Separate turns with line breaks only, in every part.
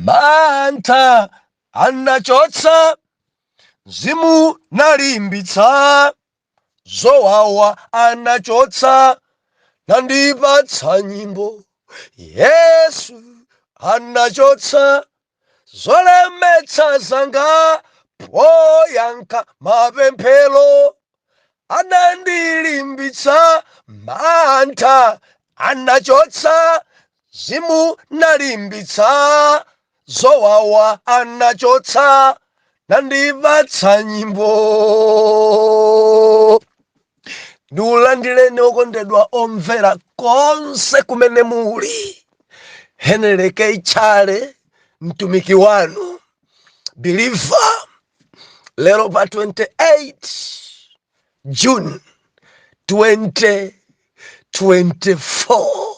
Mantha anachotsa, mzimu nalimbitsa, zowawa anachotsa, nandipatsa nyimbo. Yesu anachotsa zolemetsa zanga, poyankha mapemphero anandilimbitsa. Mantha anachotsa, mzimu nalimbitsa, zowawa anachotsa, nandipatsa nyimbo. Ndiulandireni okondedwa omvera konse kumene muli. Henry K. Chale, mtumiki wanu believer, lero pa 28 June 2024,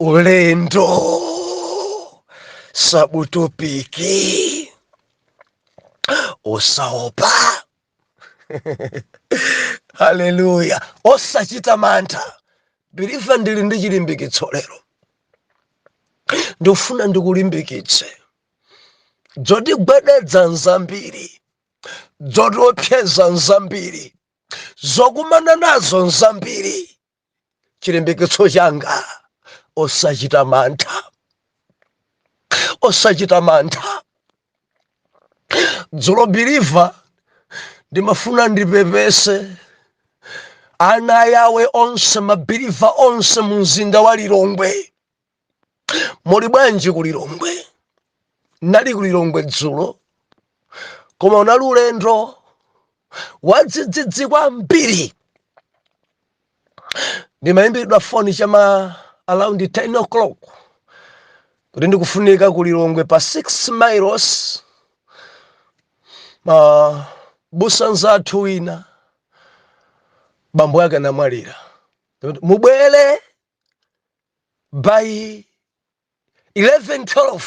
ulendo subtopic, osaopa. Haleluya! Osachita mantha. Believer, ndili ndi chilimbikitso lero, ndikufuna ndikulimbikitse. Zotigwededza nzambiri, zotiopseza nzambiri, zokumana nazo nzambiri. Chilimbikitso changa, osachita mantha, osachita mantha. Dzulo, believer, ndimafuna ndipepese ana yawe onse, mabeliever onse mu mzinda wa Lilongwe. Muli bwanji ku Lilongwe? Nali ku Lilongwe dzulo, koma unali ulendo wadzidzidzi kwambiri. Ndimayimbiridwa foni chama around 10 o'clock kuti ndikufunika ku Lilongwe pa 6 Miles, ma busa nzathu wina bambo yake anamwalira, mubwere by 11 12,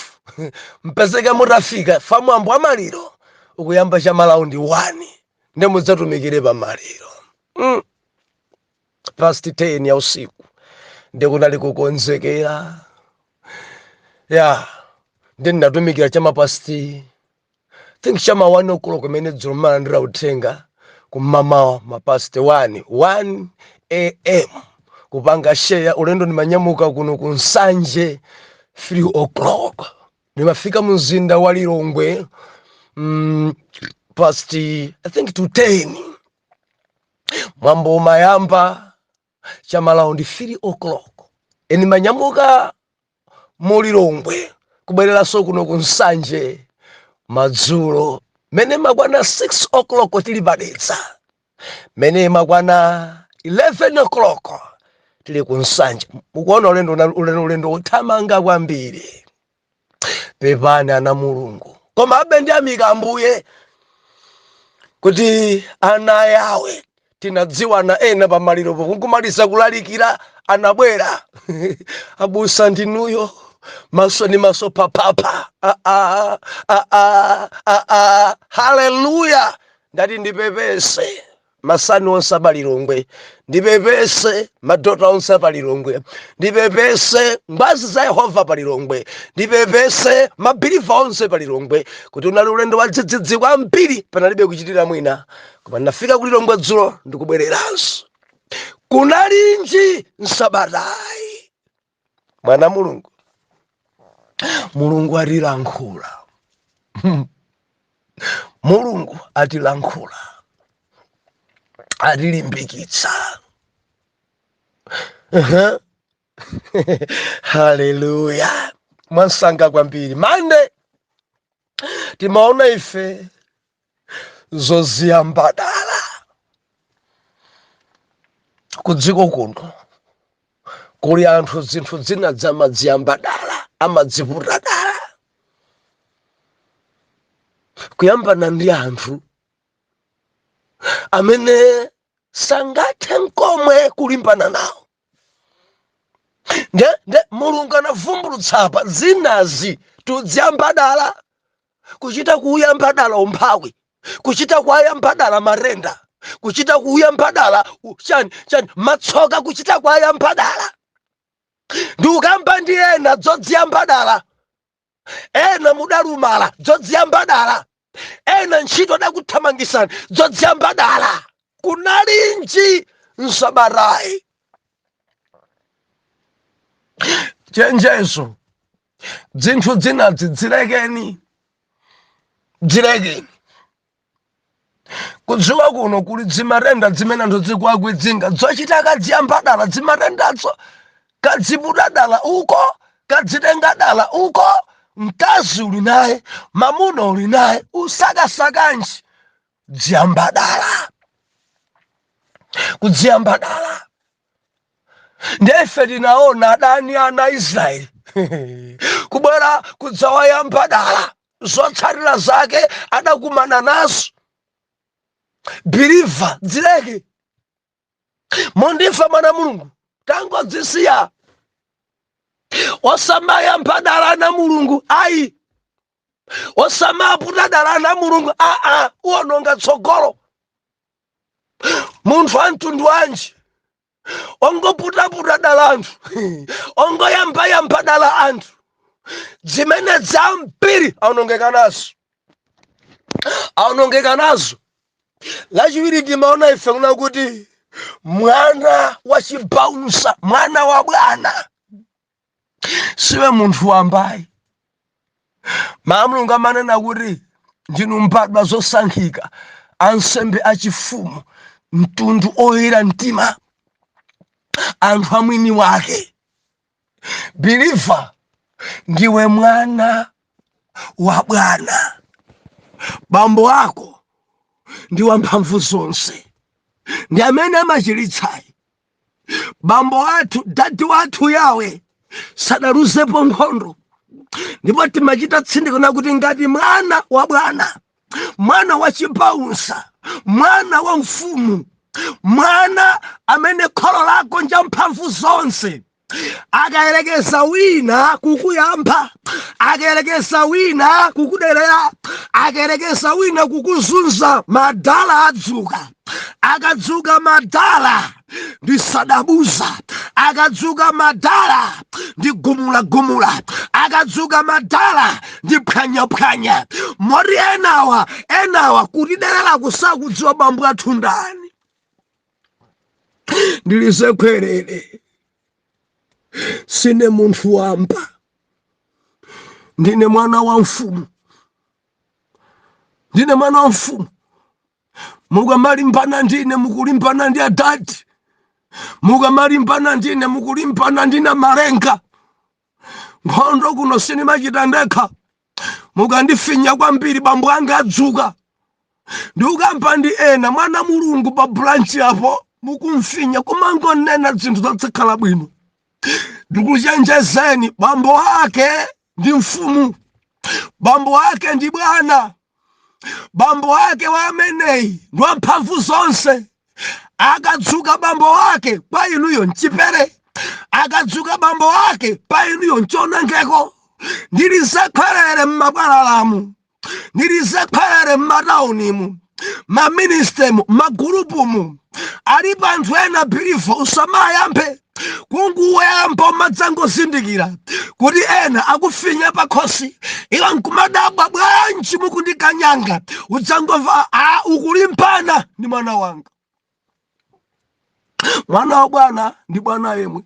mpezeka mutafika famwambo amaliro ukuyamba chama around 1, ndi mudzatumikire pa maliro. Past 10 ya usiku ndikunali kukonzekera ya, ndi ndinatumikira chama past, think chama 1 o'clock, imene dzulo malandira uthenga kumamawa ma past 1, 1 a.m., kupanga share ulendo. Ndimanyamuka kuno ku Nsanje 3 o'clock, ndimafika mu mzinda wa Lilongwe past, I think, to 10. Mwambo umayamba chama around 3 o'clock. Eni manyamuka mu Lilongwe kubwereranso kuno ku Nsanje madzulo mene makwana 6 o'clock tili padedza, mene makwana 11 o'clock tili ku Nsanje. Mukuona ulendo ulendo uthamanga kwambiri. Pepani ana Mulungu, koma abe ndiyamika Ambuye kuti ana yawe tinadziwana ena pamaliropo. Kunkumaliza kulalikira anabwera, "Abusa ndinuyo?" Maso ni maso papapa. Ah, ah, ah, ah, ah, ah. Haleluya! Ndati ndipepese masons onse apalilongwe, ndipepese madaughter onse apalilongwe, ndipepese ngwazi za Yehova palilongwe, ndipepese mabeliever onse palilongwe kuti unali ulendo wa dzidzidzi kwambiri, panalibe kuchitira mwina, koma ndafika kulilongwe dzulo ndikubwereranso. Kunalinji nsabatayi, mwana Mulungu? Mulungu atilankhula, Mulungu atilankhula, atilimbikitsa. Haleluya! Mwansanga kwambiri, mande timaona ife zoziyamba dala ku dziko kuno. Kuli anthu zinthu zina zamadziyamba dala, amadziputa dala kuyambana ndi anthu amene sangathe nkomwe kulimbana nawo. Nde Mulungu anavumbulutsa apa zinazi tudziyamba dala, kuchita kuyamba dala umphawi, kuchita kwayamba dala matenda, kuchita kuyamba dala chani chani, matsoka, kuchita kwayamba dala. Ndi ukamba ndi ena dzodziyamba dala ena. Ena mudalumala zodziyamba dala, ena ntchito adakuthamangisani zodziyamba dala. Kunalinji msabatayi? Chenjezo, dzinthu dzinadzi dzilekeni, dzilekeni. Kudziwa kuno kuli dzimatenda dzimene anthu dzikuwakwidzinga dzochita kadziyamba dala, dzimatendadzo kadziputa dala uko, kadzitenga dala uko. Mkazi uli naye, mamuna uli naye, usakasakanji? Dziyamba dala, kudziyamba dala. Ndefe tinaona adani ana Israeli kubwera kudzawayamba dala, zotsatira zake adakumana nazo. Believer, dzileke. Mondimva mwana Mulungu, tangodzisiya, osamayamba dala na Mulungu ayi, osamaputa dala na Mulungu aa, uwononga tsogolo. Munthu wa mtundu wanji ongoputaputa dala anthu, ongoyambayamba dala anthu? Zimene zambiri aonongeka nazo, aonongeka nazo. Lachiwiri timaona ife kuna kuti mwana wa chibaunsa, mwana wa bwana, siwe munthu wambayi. Mawu Mulungu amanena kuti ndinu mbadwa zosankhika, ansembe achifumu, mtundu oyera mtima, anthu amwini wake. Believer, ndiwe mwana wa bwana, bambo ako ndi wamphamvu zonse, ndi amene amachiritsayi. Bambo athu, daddy wathu Yawe sadaluzepo nkhondo, ndipo timachita tsindikana kuti ngati mwana wa bwana, mwana wa chibaunsa, mwana wa mfumu, mwana amene kholo lako nja mphamvu zonse, akayerekeza wina kukuyamba, akayerekeza wina kukuderera, akayerekeza wina kukuzunza, madala adzuka. Akadzuka madala ndisadabuza, akadzuka madala ndigumulagumula, akadzuka madala ndiphwanyaphwanya. Moti enawa, enawa kutiderera kusakudziwa bambo athu ndani. Ndilizekhwerere, sine munthu wamba, ndine mwana wa mfumu, ndine mwana wa mfumu. Mukamalimbana ndine, mukulimbana ndi adadi. Mukamalimbana ndine, mukulimbana ndina malenga. Nkhondo kuno sinimachita ndekha. Mukandifinya kwambiri, bambo anga adzuka. Ndikukamba ndi ena, mwana Mulungu pa branch apo mukumfinya, kumangonena zinthu zotsakhala bwino. Ndikuchenjezeni, bambo ake ndi mfumu, bambo ake ndi bwana, bambo ake wa ameneyi ndi wamphamvu zonse. Akadzuka bambo ake kwa inuyo nchipere, akadzuka bambo ake pa inuyo nchonongeko. Ndili zekhwerere m'mabwalalamu, ndili zekhwerere m'mataunimu, maministemu, magurupumu, alipo anthu ena believer usamayambe, kunguwayamba umadzangozindikira kuti ena akufinya pakhosi, iwe nkumadabwa, bwanji mukundikanyanga? Udzangomva, a ukulimbana ndi mwana wanga. Mwana wa bwana ndi bwana yemwe.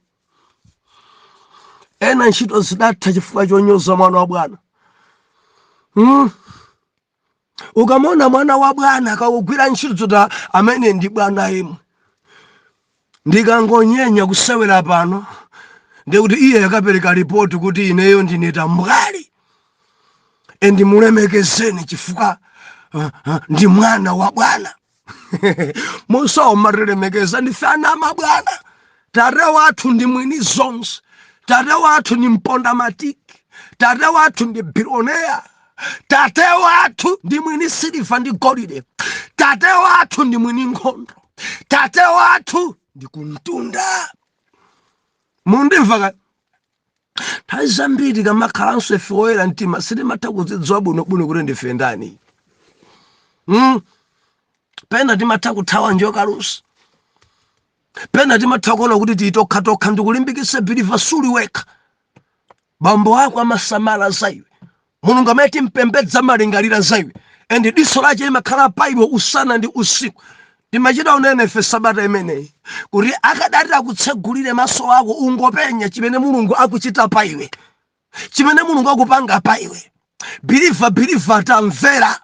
Ena ntchito zidatha chifukwa chonyoza mwana wa bwana. Ukamona mwana wa bwana akakugwira ntchito zota, amene ndi bwana yemwe. Ndikangonyenya kusewera pano, ndikuti iye akapereka ripoti kuti ineyo ndine tambwali, endimulemekezeni chifukwa ndi mwana wa bwana. Musawo matilemekeza, ndife ana amabwana. Tate wathu ndi mwini zonse, tate wathu ndi mponda matiki, tate wathu ndi billionaire, tate wathu ndi mwini siliva ndi golide, tate wathu ndi mwini nkhondo, tate wathu ndi kuntunda. Mundimva ka? Nthawi zambiri kamakhalanso ife oyera mtima sitimatha kudzidziwa bwinobwino kuti ndife ndani. Pena timatha kuthawa njoka lusi, pena timatha kuona kuti tili tokhatokha. Ndikulimbikitse believer, suli wekha, bambo ako amasamala za iwe. Mulungu amene timpembedza amalingalira za iwe, and diso lache limakhala pa iwe usana ndi usiku. Timachita unene ife sabata imeneyi kuti akadati akutsegulire maso ako ungopenya chimene Mulungu akuchita pa iwe, chimene Mulungu akupanga pa iwe. Believer, believer, tamvera,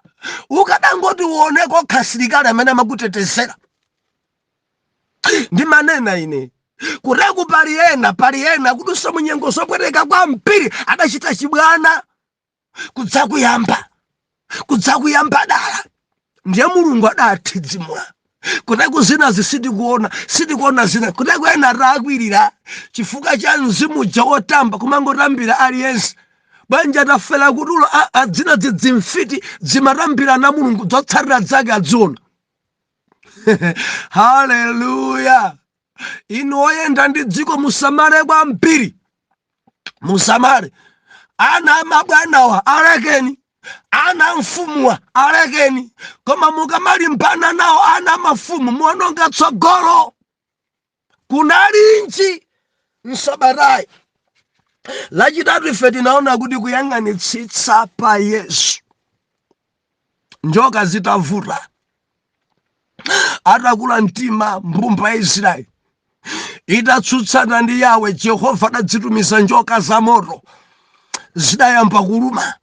ukadangoti uone kokha asilikali amene amakutetezera. Ndimanena ine kuteku pali ena, pali ena kudusa munyengo zopweteka kwambiri, adachita chibwana kudzakuyamba dala, ndiye Mulungu adathidzimula. Kuteku zinazi sitikuona, sitikuona zina. Kuteku ena atakwirira chifukwa cha mzimu uja wotamba, kumangotambira aliyense. Banja tafera kutulo, dzina dzidzimfiti zimatambira na Mulungu, zotsatira zake adziona. Haleluya! Inu oyenda ndi dziko, musamale kwambiri, musamale. Ana amabwanawa alekeni, ana amfumuwa alekeni, koma mukamalimbana nawo ana amafumu muononga tsogolo. Kunalinji msabatayi Lachitatu ife tinaona kuti kuyang'anitsitsa pa Yesu, njoka zitavuta, atakula mtima mbumba ya Israeli itatsutsana ndi Yawe Jehova, adadzitumiza njoka za moto, zidayamba kuluma.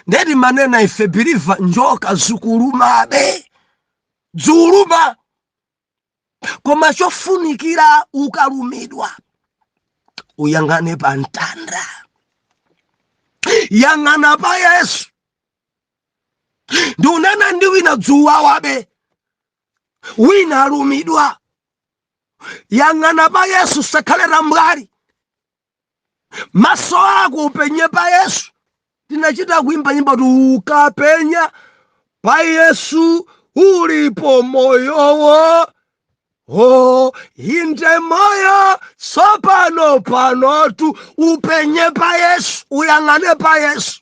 Ndeti manena ife, believer, njoka zikulumabe, zikuluma, koma chofunikira ukalumidwa uyang'ane pa mtanda, yang'ana pa Yesu. Ndiunena ndi wina dzuwawabe, wina alumidwa, yang'ana pa Yesu, sakhale tambwali, maso ako upenye pa Yesu. Tinachita kuimba nyimbo kuti ukapenya pa Yesu ulipo moyowo, oh, inde moyo tsopano panotu. Upenye pa Yesu, uyang'ane pa Yesu.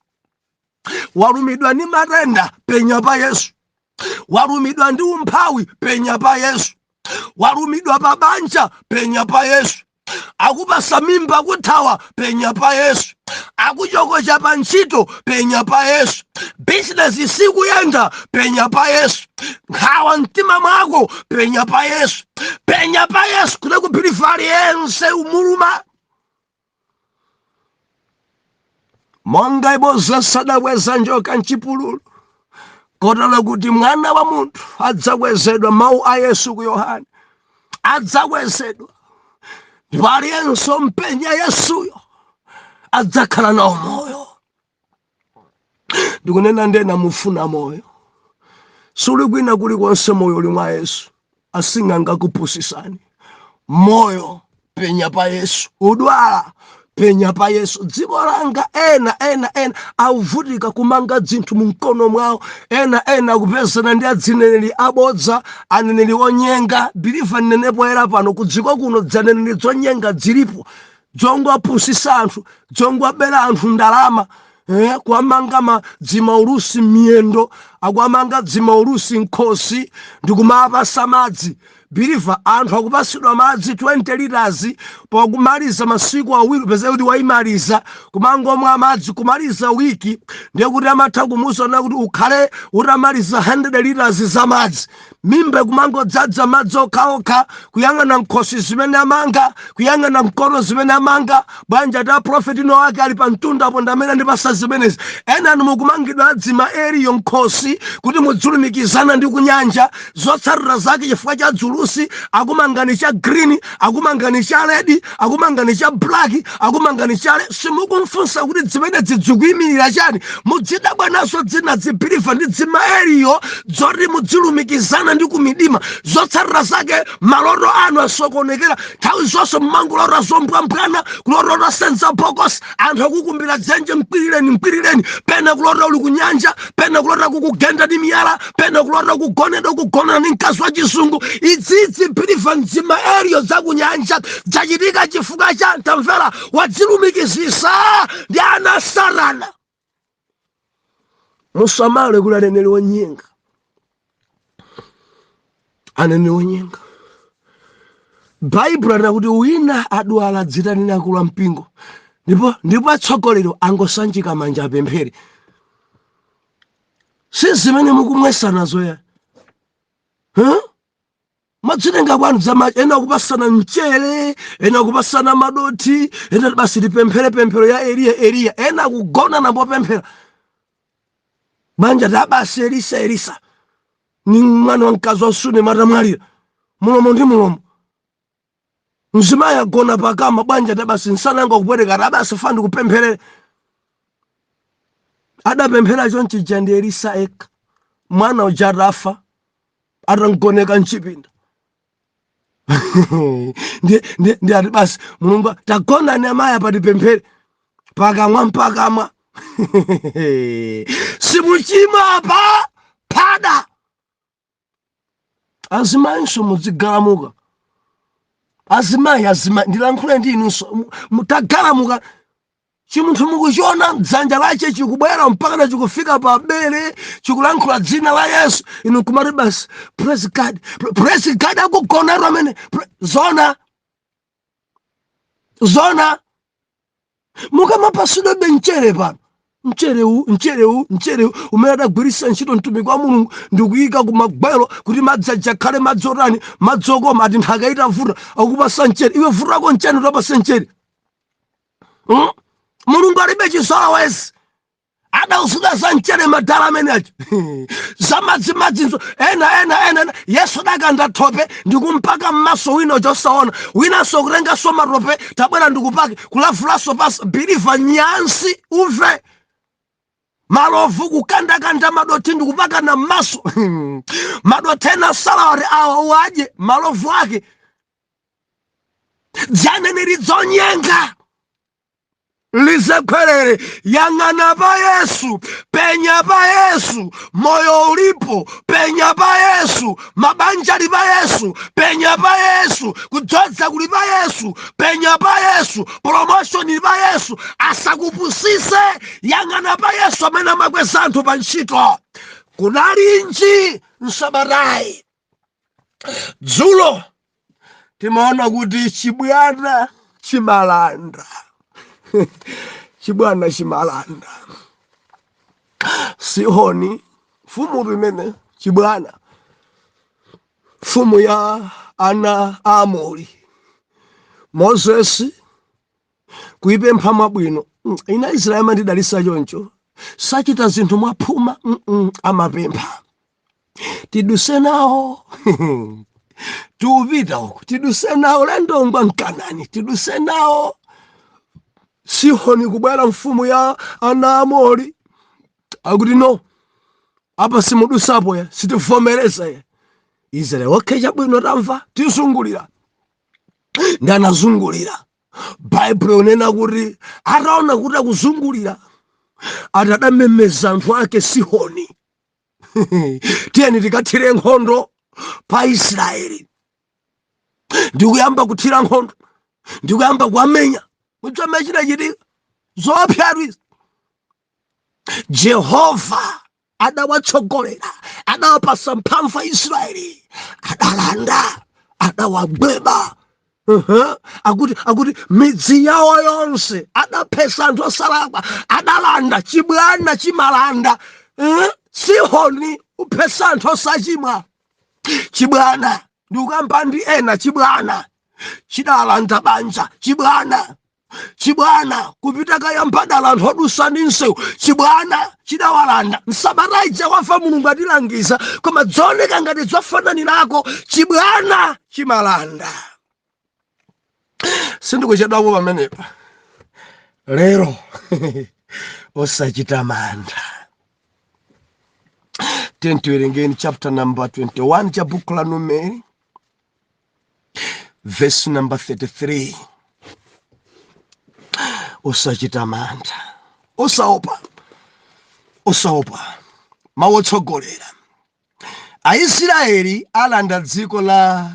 Walumidwa ndi matenda, penya pa Yesu. Walumidwa ndi umphawi, penya pa Yesu. Walumidwa pa banja, penya pa Yesu. Akupasa mimba kuthawa, penya pa Yesu. Akuchokocha pa ntchito, penya pa Yesu. Bizinesi sikuyenda, penya pa Yesu. Nkhawa mtima mwako, penya pa Yesu, penya pa Yesu. Kuti kubelieve aliyense umuluma monga Mozesi adakweza njoka mchipululu, kotero kuti mwana wa munthu adzakwezedwa. Mawu a Yesu ku Yohane, adzakwezedwa, ndipo aliyense ompenya Yesuyo adzakhala nawo moyo. Ndikunena ndena mufuna moyo, suli kwina kulikonse, moyo uli mwa Yesu. Asing'anga kupusisani. Moyo, penya pa Yesu. Udwala, penya pa Yesu. Dziko langa, ena ena ena akuvutika kumanga dzinthu mu mkono mwawo, ena ena akupezana ndi adzineneri abodza, aneneri onyenga. Believer, nenepo era pano ku dziko kuno dzaneneri dzonyenga dzilipo, dzongwapusisa anthu, dzongwabera anthu ndalama, kuamanga dzimaulusi miyendo, akuamanga dzimaulusi nkhosi ndikumapasa madzi. Believer, anthu akupasidwa madzi 20 liters, pakumaliza masiku 2 peze kuti waimaliza kumangomwa madzi. Kumaliza wiki ndiye kuti amatha kumuwuza kuti ukhale utamaliza 100 liters za madzi. Mimba kumangodzadza madzi okhaokha, kuyang'ana nkhosi zimene amanga, kuyang'ana mkono zimene amanga. Bwanja ta prophet ino ake ali pa mtunda apo, ndamene andipasa zimenezi. Ena anu mukumangidwa adzima eriyo nkhosi kuti mudzulumikizana ndi kunyanja. Zotsatira zake, chifukwa cha dzulusi, akumangani cha green, akumangani cha red, akumangani cha black, akumangani cha simukumfunsa kuti zimene dzikuyimirira chani. Mudzidabwa nazo dzina dzibelieve ndi dzima eriyo dzoti mudzilumikizana ndi kumidima. Zotsatira zake maloto anu asokonekera. Nthawi zonse mumangolota zombwambwana, kulota senza bokosi, anthu akukumbira dzenje, mkwirireni, mkwirireni, pena kulota uli kunyanja, pena kulota kukugenda ndi miyala, pena kulota kugonedwa, kugonana ndi mkazi wa chizungu. Idzidzi, believer, mdzima eriyo zakunyanja zachitika chifukwa cha, tamvera, wadzilumikizisa ndi ana Satana. Musamale kuti aneneri onyenga, aneneri onyenga. Baibulo lina kuti wina adwala, dzitaneni akulu ampingo, ndipo atsogoleri angosanjika manja apemphere. Si zimene mukumwesa nazo ya, huh? Madzitenga kwanu zama ena kupasana mchere, ena kupasana madoti, ena basi tipemphere pemphero ya Eliya, Eliya, ena kugona nambopemphera banja ta basi Elisa, Elisa ni mwana wa mkazi wa Sunemu atamwalira, mulomo ndi mulomo, mzimayi agona pakama, banja ta basi nsananga kupwereka ta basi fandi kupempherere. Adapemphera chonchija ndi Elisa eka, mwana uja atafa, atangoneka mchipinda. Ndi ati basi Mulungu tagonani amayi apa tipemphere, pakamwa mpakamwa, simuchimwa apa phada. Azimayinso mudzigalamuka, azimayi, azimayi, ndilankhule ndi inunso. Mutagalamuka, chimunthu mukuchiona dzanja lache chikubwera mpaka chikufika pa bere, chikulankhula dzina la Yesu, inu kumati basi praise God, praise God, akugonera amene zona zona. Mukamapasidwebe mchere pano, mcherewu, mcherewu, mcherewu umene adagwiritsa ntchito mtumiki wa Mulungu ndikuyika kumagwero kuti madzi aja akhale madzi otani? Madzi okoma. Ati nthaka itavuta akupasa mchere, iwe vutako mchere utapasa mchere, Mulungu alibe chizolowezi. Adausuka za mchere madala amene aja, za madzimadzinso ena ena ena ena. Yesu adakanda thope ndikumpaka mmaso wina chosaona, winanso kutenganso matope, tabwera ndikupake, kulavulaso pasi biliva nyansi uve malovu, kukandakanda madoti ndikupakana mmaso, madoti ena salawati awa uwadye malovu ake. Dzaneneri dzonyenga lizekhwerere. Yang'ana pa Yesu, penya pa Yesu, moyo ulipo. Penya pa Yesu, mabanja ali pa Yesu. Penya pa Yesu, kudzodza kuli pa Yesu. Penya pa Yesu, promotion ili pa Yesu. Asakupusise, yang'ana pa Yesu amene amakweza anthu pa ntchito. Kunalinji msabatayi? Dzulo timaona kuti chibwana chimalanda, chibwana chimalanda. Sihoni mfumu imene chibwana, mfumu ya ana a Amori, Moses kuipempha mwabwino. Ina Israeli amandidalisa choncho, sachita zinthu mwaphuma, amapempha tiduse nawo, tiupita uku, tiduse nawo lendongwa mkanani, tiduse nawo. Sihoni kubwera, mfumu ya ana Amori, akuti no, apa simudusapo ya, sitivomereza ya. Israeli okay, chabwino, tamva, tizungulira. Ndi anazungulira. Baibulo unena kuti ataona kuti akuzungulira, ati adamemeza anthu ake Sihoni, tiyeni tikathire nkhondo pa Israeli. Ndikuyamba kuthira nkhondo, ndikuyamba kuwamenya. Muchome chinachitika zoopsatu. Jehova adawatsogolera, adawapasa mphamvu Aisraeli, adalanda, adawagweba. Akuti midzi yawo yonse adaphesa anthu osalakwa, adalanda. Chibwana chimalanda. Sihoni uphesa anthu osachimwa, chibwana. Ndikukamba ndi ena, chibwana chidalanda banja, chibwana, chibwana kupita kayambadala anthu odusa ndi msewu, chibwana chidawalanda. Msabata ija wafa Mulungu atilangiza, koma dzooneka ngati zofananirako. Chibwana chimalanda. Sindikuchedwapo pamenepa lero. Osachita mantha. Tiwerengeni chapter number 21 cha buku la Numeri, verse number 33. Osachita mantha, osaopa, osaopa. Mawu otsogolera: Aisraeli alanda dziko la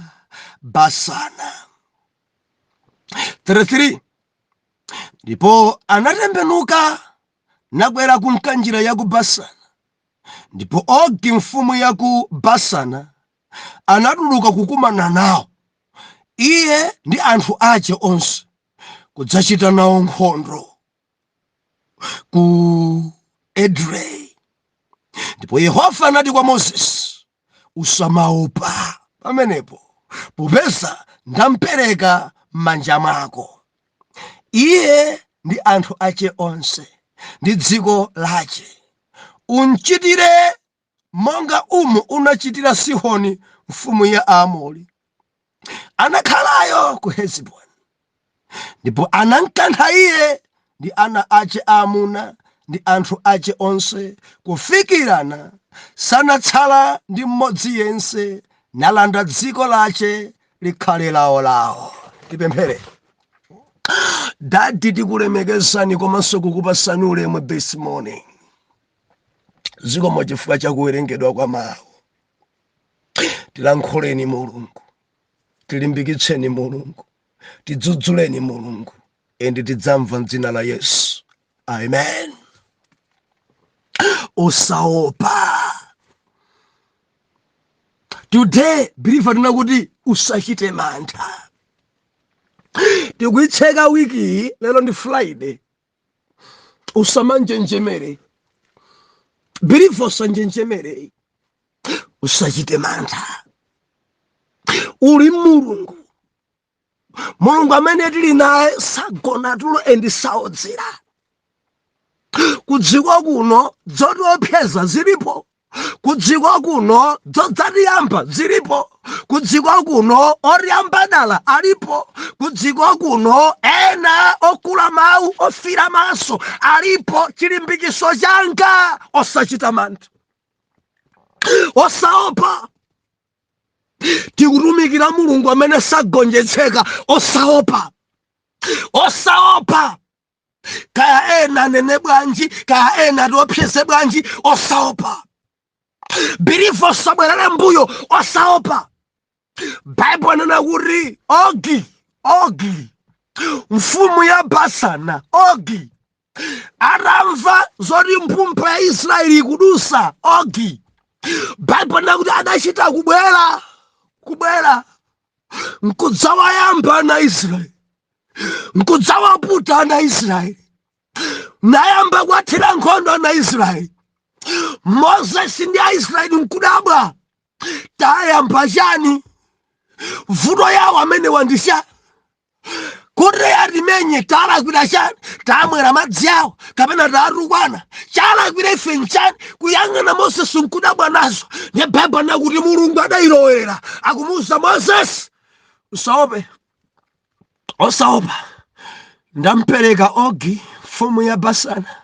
Basana. 33 ndipo anatembenuka nakwera kunka njira ya ku Basana, ndipo Ogi mfumu ya ku Basana anatuluka kukumana nawo, iye ndi anthu ace onse, kudzachita nawo nkhondo ku Edrei. Ndipo Yehova anati kwa Mozesi, "Usamaopa pamenepo, popeza ndampereka m'manja mwako iye ndi anthu ache onse ndi dziko lache. Unchitire monga umu unachitira Sihoni mfumu ya Aamori, anakhalayo ku Hesiboni." Ndipo anamkantha iye ndi ana ache aamuna ndi anthu ache onse, kufikirana sanatsala ndi mmodzi yense, nalanda dziko lache likhale lawo lawo. Tipemphere. Daddy, tikulemekezani komanso kukupasani ulemu this morning. Zikomo chifukwa chakuwerengedwa kwa mawu. Tilankhuleni Mulungu, tilimbikitseni Mulungu, tidzudzuleni Mulungu, and tidzamva mdzina la Yesu, amen. Usaopa. Today, believer, tina kuti usachite mantha. Tikuitseka wiki iyi, lero ndi Friday. Usamanjenjemere, believer, usanjenjemere, usachite mantha. Uli Mulungu. Mulungu amene tili naye sagona tulo and saodzera. Kudziko kuno zotiopseza zilipo, kudziko kuno zodzatiyamba zilipo, kudziko kuno oriyamba dala alipo, kudziko kuno ena okula mawu, ofira maso alipo. Chilimbikiso changa, osachita mantha, osaopa. Tikutumikira Mulungu amene sagonjetseka. Osaopa, osaopa. Kaya ena anene bwanji, kaya ena atiopseze bwanji, osaopa. Believer, osabwerere mbuyo, osaopa. Baibulo anena kuti Ogi, Ogi mfumu ya Basana, Ogi atamva zoti mphumpha ya Israeli ikudusa, Ogi, Baibulo anena kuti adachita kubwera, kubwera nkudzawayamba ana Israeli, nkudzawaputa ana Israeli, nayamba kuwathira nkhondo ana Israeli. Moses ndi Aisraeli nkudabwa, tayamba chani? Vuto yawo amene wandisha kuti atimenye, talakwira chani? Tamwera madzi awo kapena tatukwana? Chalakwira ife nchani? Kuyang'ana Moses nkudabwa nazo. Ne Baibulo nakuti Mulungu adayilowera, akumuwuza Moses, "Usaope, osaopa, ndampereka Ogi mfumu ya Basana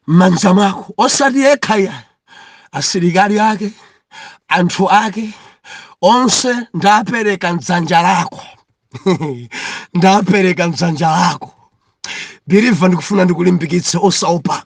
m'manja mwako." Osati yekha ya, asilikali ake, anthu ake onse ndapereka mdzanja lako, ndapereka mdzanja lako. Believer, ndikufuna ndikulimbikitse, osaopa.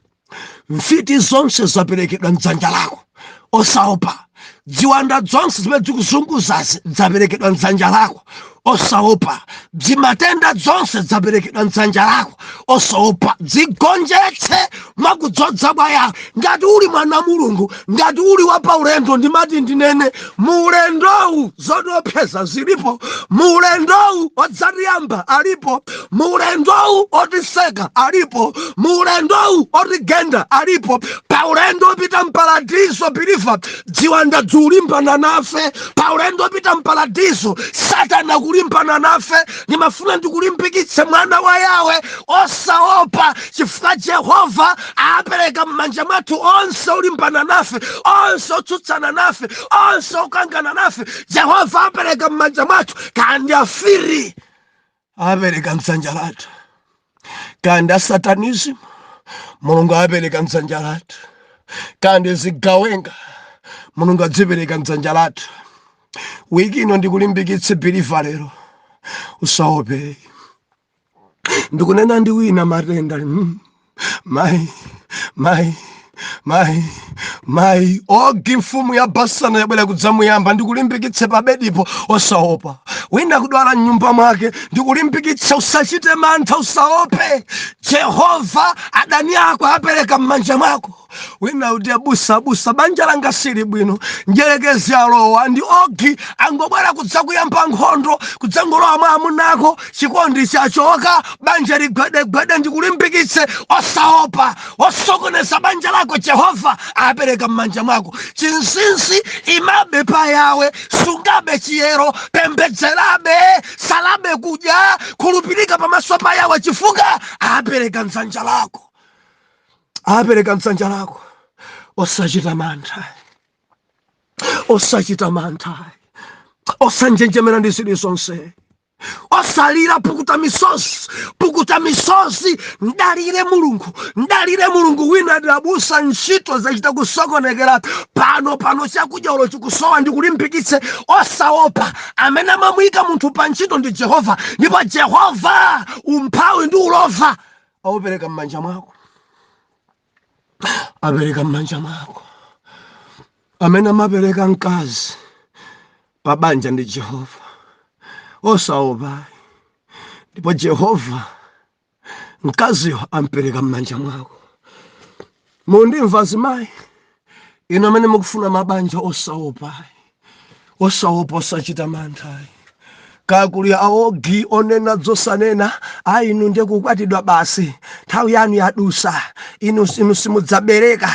Mfiti zonse zaperekedwa mdzanja lako, osaopa. Ziwanda zonse zimene zikuzunguzazi zaperekedwa mdzanja lako, osaopa. Zimatenda zonse zaperekedwa mdzanja lako, osaopa. Zigonjetse mwakudzodza kwa Yawe. Ngati uli mwana Mulungu, ngati uli wa paulendo, ndimati ndinene, muulendowu zotiopseza zilipo, muulendowu odzatiyamba alipo, muulendowu otiseka alipo, muulendowu otigenda alipo. Paulendo opita mparadiso, believer, ziwanda zikulimbana nafe. Paulendo opita mparadiso, Satana kulimbana nafe. Ndimafuna ndikulimbikitse, mwana wa Yawe, osaopa, chifukwa Jehova apereka m'manja mwathu onse olimbana nafe, onse otsutsana nafe, onse okangana nafe. Jehova apereka m'manja mwathu. Kandi afiri apereka mdzanja lathu, kandi asatanism, Mulungu apereka mdzanja lathu, kandi zigawenga, Mulungu adzipereka mdzanja lathu. Wiki ino ndikulimbikitse, believer, lero, usaope. Ndikunena ndi wina, matenda, mai, mai, mai, mai, Ogi mfumu ya Basana yabwera kudzamuyamba. Ndikulimbikitse, pabedipo, osaopa. Wina kudwala mnyumba mwake, ndikulimbikitse, usachite mantha, usaope. Jehova adani ako apereka m'manja mwako. Wina kuti, "Abusa, abusa, banja langa sili bwino, njelekezi alowa ndi Ogi, angobwera kudzakuyamba nkhondo, kudzangolowa mwa amunako, chikondi chachoka, banja ligwedegwede." Ndikulimbikitse, osaopa. Osokoneza banja lako Jehova apereka m'manja mwako. Chinsinsi, imabe pa Yawe, sungabe chiyero, pembedzerabe, salabe kudya, khulupirika pamaso pa Yawe, chifukwa apereka mdzanja lako, apereka mdzanja lako. Osachita mantha, osachita mantha, osanjenjemera ndi zilizonse, osalira. Pukuta misozi, pukuta misozi, ndalire Mulungu, ndalire Mulungu. Wina ati, "Abusa, ntchito zachita kusokonekera pano pano, chakudya ulo chikusowa." Ndikulimbikitse, osaopa. Amene amamuyika munthu pa ntchito ndi Jehova, ndipo Jehova umphawi ndi ulova aupereka m'manja mwako, apereka m'manja mwako. Amene amapereka mkazi pa banja ndi Jehova, osaopa. Ndipo Jehova mkaziyo ampereka m'manja mwako. Mundimva zimayi ino amene mukufuna mabanja? Osaopa, osaopa, osachita mantha. Kakuli aogi onena zosanena, "Ayi, inu ndiye kukwatidwa basi, nthawi yanu yadusa, inu simudzabereka,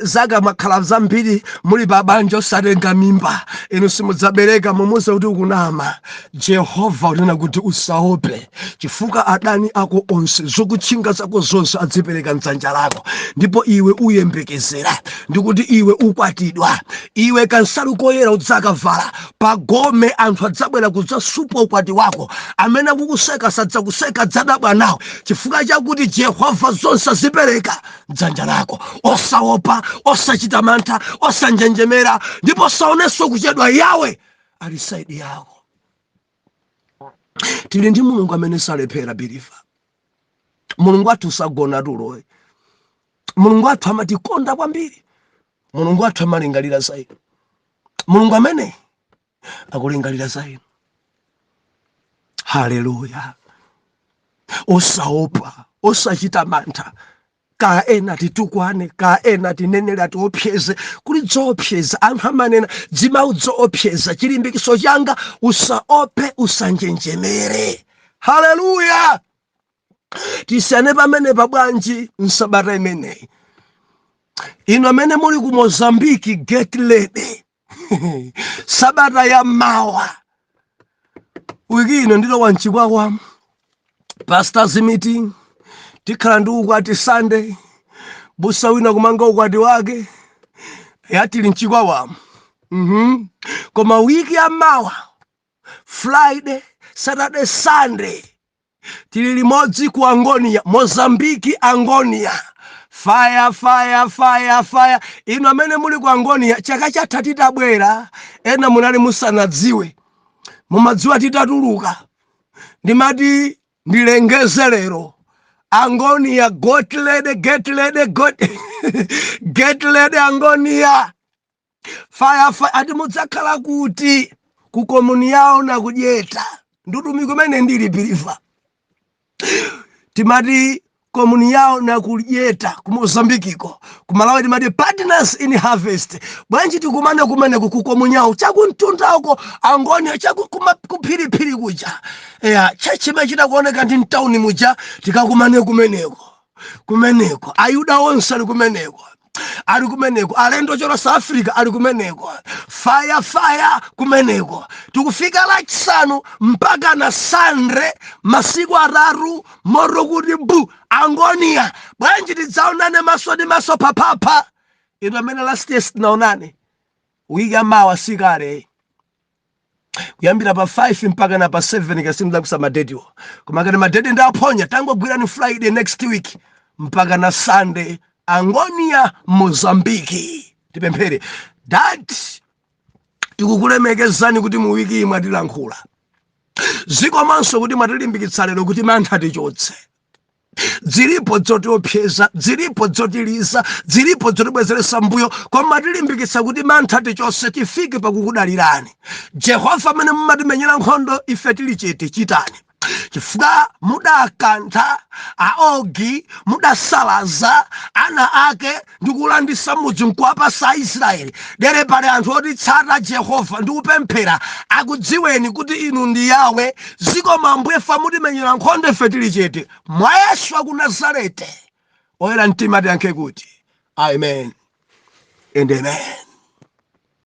zaka mwakhala zambiri muli pa banja osatenga mimba, inu simudzabereka." Mumuze kuti ukunama. Jehova unena kuti usaope, chifukwa adani ako onse, zokutchinga zako zonse adzipereka mdzanja lako, ndipo iwe uyembekezera, ndikuti iwe ukwatidwa, iwe kansalu koyera udzakavala pagome, anthu adzabwera kudzasupa ukwati wako. Amene akukuseka sadzakuseka, adzadabwa nawe, chifukwa chakuti Jehova zonse azipereka mdzanja lako. Osaopa, osachita mantha, osanjenjemera, ndipo osaonenso kuchedwa. Yawe ali side yako. Tili ndi Mulungu amene salephera, believer. Mulungu athu sagona tulo. Mulungu athu amatikonda kwambiri. Mulungu athu amalingalira za inu. Mulungu amene akulingalira za inu. Haleluya! Osaopa, osachita mantha. Ka ena titukwane, ka ena tinenere, atiopseze, kuli zoopseza, anthu amanena dzimawu zoopseza. Chilimbikiso changa, usaope, usanjenjemere. Haleluya! Tisiyane pamene pabwanji msabata imeneyi. Inu amene muli ku Mozambiki, get ready, sabata ya mawa, wiki ino ndilowa mchikwawa, pastors meeting, tikhala ndi ukwati Sunday, busa wina kumanga ukwati wake, yatili mchikwawamo. Koma wiki ya mawa, Friday, Saturday, Sunday, tili limodzi ku Angonia, Mozambiki, Angonia. Fire, fire, fire, fire! Inu amene muli ku Angonia, chaka chatha titabwera, ena munali musanadziwe, mumadziwa titatuluka. Ndimati ndilengeze lero, Angonia, get ready, get ready, get ready, Angonia, fire, fire! Ati mudzakhala kuti ku komuni yawo nakudyeta ndutumiki umene ndili, believer. Timati komuni yawo nakudyeta ku Mozambikiko, ku Malawi timati Partners in Harvest. Bwanji tikumane kumeneko ku komuni yawo chakumtundako, Angonia, chakuphiriphiri kuja ya church imachita kuoneka ndi mtawuni muja. Tikakumane kumeneko. Kumeneko Ayuda onse ali kumeneko, ali kumeneko alendo chora South Africa ali kumeneko. Fire, fire kumeneko. Tikufika Lachisanu mpaka na Sande, masiku 3, moto kuti bu! Angonia, bwanji tidzaonane maso ndi maso paphapha? Inu amene last year sitinaonane, wiki yamawa sikale, kuyambira pa 5 mpaka na pa 7 kasimdakusa madetiwo, koma kati madeti ndaphonya, tangogwirani Friday next week mpaka na Sunday, Angonia, Mozambiki. Tipemphere. Dad, tikukulemekezani kuti mu wiki iyi mwatilankhula, zikomanso kuti mwatilimbikitsa lero kuti mantha tichotse. Zilipo zotiopseza, zilipo zotiliza, zilipo zotibwezeresa mbuyo, koma tilimbikitsa kuti mantha tichotse, tifike pakukudalirani. Jehova amene mumatimenyera nkhondo ife tili chete, chitani. Chifukwa mudakantha Aogi, mudasalaza ana ake ndi kulandisa mudzi nkuwapasa Aisraeli. Dere pali anthu otitsata Jehova ndi kupemphera, akudziweni kuti inu ndi Yawe. Zikomo Ambuye, fa mutimenyera nkhondo ife tili chete. Mwa Yesu aku Nazarete, oyera mtima tiyankhe kuti amen and amen.